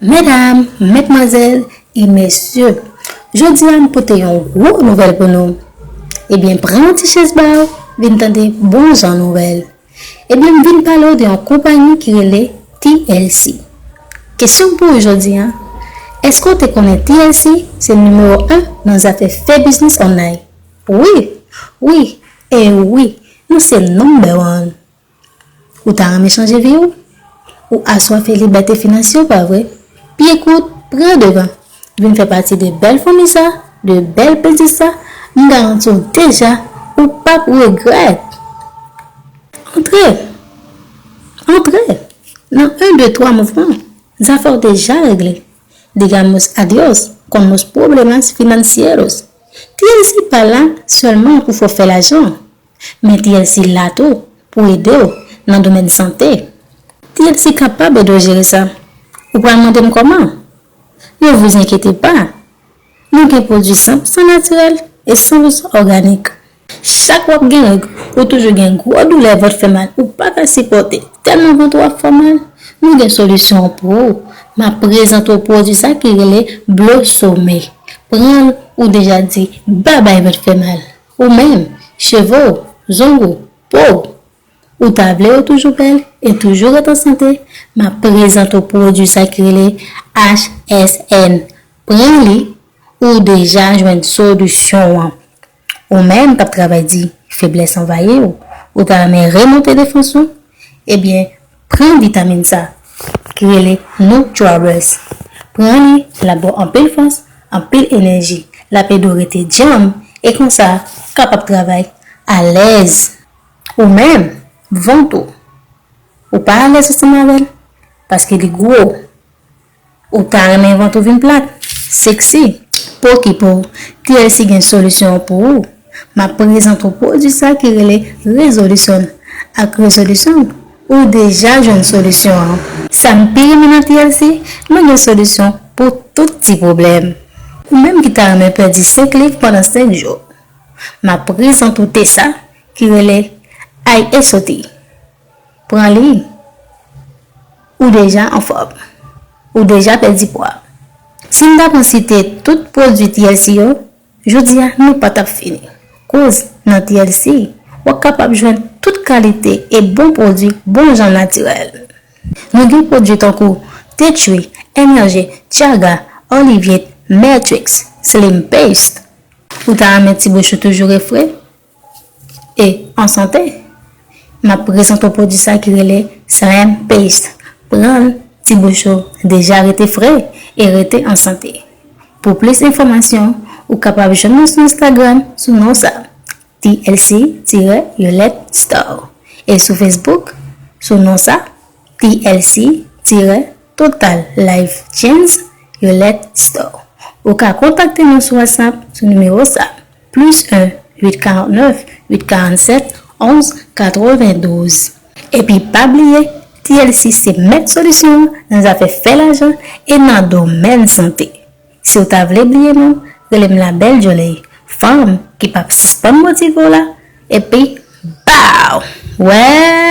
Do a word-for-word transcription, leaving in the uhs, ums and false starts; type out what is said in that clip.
Medam, medmwazèl e mesye, jodi a m pote yon gwo nouvèl pou nou. Ebyen, pran yon ti chèz ba w, vin tande bon jan nouvèl. Ebyen, m vin pale w de yon konpayi ki rele T L C. Kesyon m pou ou jodi a, èske w te konnen T L C se nimewo en nan zafè fè biznis online? Wi, wi, e wi, nou se number one. Ou ta renmen chanje vi w? Ou aswafe libète finansyè w, pa vre? Pye kout, pran devan. Vin fè pati de bèl fanmi sa, de bèl biznis sa, m garanti w deja, ou p ap regrèt. Antre! Antre! Nan en, de, twa mouvman, zafè w deja regle. Digamos adiós con los problemas financieros. T L C pa la sèlman pou fè w fè lajan, men T L C la tou pou ede w nan domèn sante. T L C kapab ede w jere sa. Ou pral mande m kòman? Yo, vous inquiétez pas. Nou gen pwodui san pou san natirèl e san pou san òganik. Chak w ap gen règ, ou toujou gen gwo doulè, vant fè mal, ou pa ka sipòte, tèlman vant ou ap fè w mal, nou gen solisyon an pou ou. M ap prezante w pwodui sa ki rele Blosome. Pran l, ou deja di babay vant fè mal. Ou menm, cheve w, zong ou, po w. Ou ta vle yo toujou bèl e toujou ret an sante, m ap prezante w pwodui sa ki rele H S N. Pran li, ou deja jwenn solisyon an. Ou menm k ap travay di, feblès anvayi w, ou ta renmen remonte defans ou, ebyen, pran vitamin sa ki rele Nutrabus. Pran li, l ap ba w anpil fòs, anpil enèji. L ap ede w rete djanm e konsa kapab travay alèz. Ou menm, vant ou, ou pa alèz ansanm avè l, paske li gwo. Ou ta renmen vant ou vin plat, seksi, pa okipe w, T L C gen solisyon an pou ou. M ap prezante w pwodui sa ki rele Resolution. Ak Resolution, ou deja jwenn solisyon an. Sa m pi renmen nan T L C, nou gen solisyon pou tout ti pwoblèm. Ou menm ki ta renmen pèdi senk liv pandan senk jou, m ap prezante w te sa ki rele I S O T. Pran li, ou deja anfòm. Ou deja pèdi pwa. Si m ta pran site tout pwodui T L C yo, jodi a nou pa t ap fini. Koz nan T L C, w ap kapab jwenn tout kalite e bon pwodui bon jan natirèl. Nou gen pwodui tankou Tea Tree, Energy, Chaga, Olive It, Matrix, Slim Paste. Ou ta renmen ti bouch ou toujou ret fre e an sante? M ap prezante w pwodui sa ki rele Slim Paste. Pran l, ti bouch ou deja rete fre e rete an sante. Pou plis enfòmasyon, ou kapab jwenn nou sou Instagram sou non sa, T L C tiret Yolette Store. E sou Facebook, sou non sa, T L C tiret Total Life Change Yolette Store. Ou ka kontakte nou sou WhatsApp sou nimewo sa, plis en uit karant nèf uit karant sèt onz katrevendouz. Epi pa bliye, T L C se mèt solisyon an nan zafè fè lajan e nan domèn sante. Si w ta vle bliye nou, rele m Labelle Jolie, fanm ki p ap sispann motive w la, epi, baw! Wè!